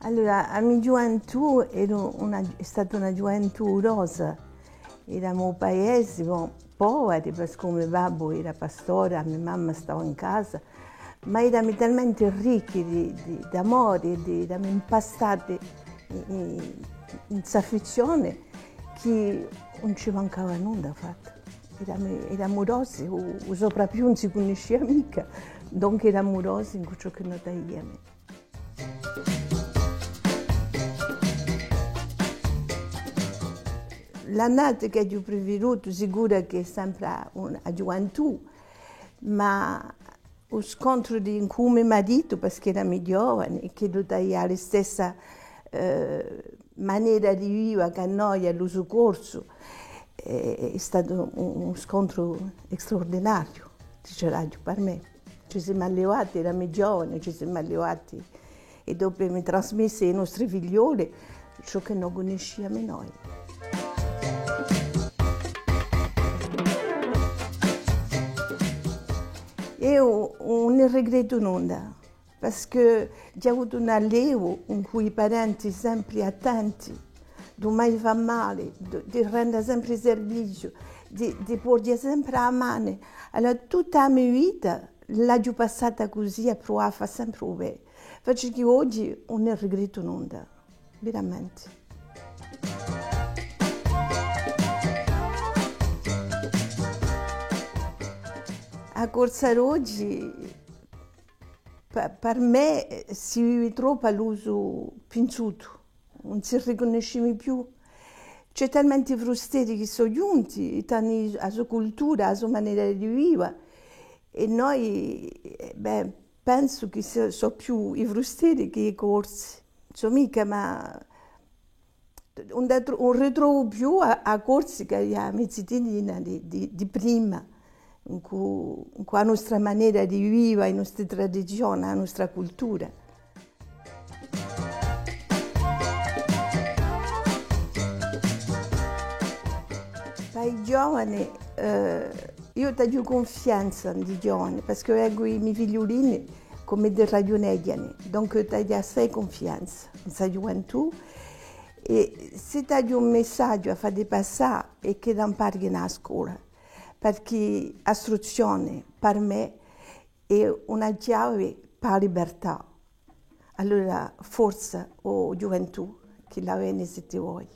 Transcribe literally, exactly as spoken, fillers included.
Allora, a me ghjuventù era una, hè stata una ghjuventù urosa. Eramu à u paese, bon, povari, perchè u me babbu era pastore, a me mamma stava in casa, ma eramu talmente ricchi di, di, d'amore, di, eramu impastati in, in, in st'affezzione chì ùn ci mancava nunda, fattu. Eramu, eramu urosi, u, u soprappiù ùn si cunniscia micca, dunque eramu urosi in ciò chì no t'aviamu. L'annate ch'aghju preferutu, sicura chì hè sempre a, un, a ghjuventù, ma u scontru di, cù u me maritu, perchè eramu ghjovani, è chì ellu t'avia a listessa, eh, manera di viva chè noi à l'usu corsu, hè, hè statu un, un scontru straurdinariu, diceraghju, per mè. Ci simu allevati, eramu ghjovani, ci simu allevati è dopu emu trasmessu à i nostri figlioli ciò chì no cunnisciamu noi. Eiu ùn ne rigrettu nunda, perchè aghju avutu un allevu incù i parenti sempri attenti, di ùn mai fà mali, di, di renda sempri serviziu, di, di porghja sempri a manu. Allora, tutta a me vita l'aghju passata cusì à pruvà à fà sempri u bè. Face chì oghji ùn ne rigrettu nunda, veramenti. A Corsica d'oghji, pa-, per mè, eh, si vivi troppu à l'usu pinsutu. Ùn si ricunniscimu più. Ci hè talmente i frusteri chì sò ghjunti, è t'ani a so cultura, a so manera di viva, è noi, eh, bè, pensu chì sò, sò più i frusteri chè i Corsi. Sò micca, ma ùn, ùn ritrovu più a, a Corsica, a me zitellina di, di, di prima, incù, incù a nostra manera di viva, e nostre tradizioni, a nostra cultura. Pà i ghjovani, eh, eiu t'aghju cunfianza in i ghjovani, perchè vecu i me figliulini cum'eddi ragiuneghjani, donc t'aghju assai cunfianza in sta ghjuventù, è s'e t'aghju un messaghju à fà passà hè ch'eddi amparinu à scola, perchè a istruzzione, per mè, hè una chjavi pà a libertà. Allora, forza, o ghjuventù, chì l'avvene site voi.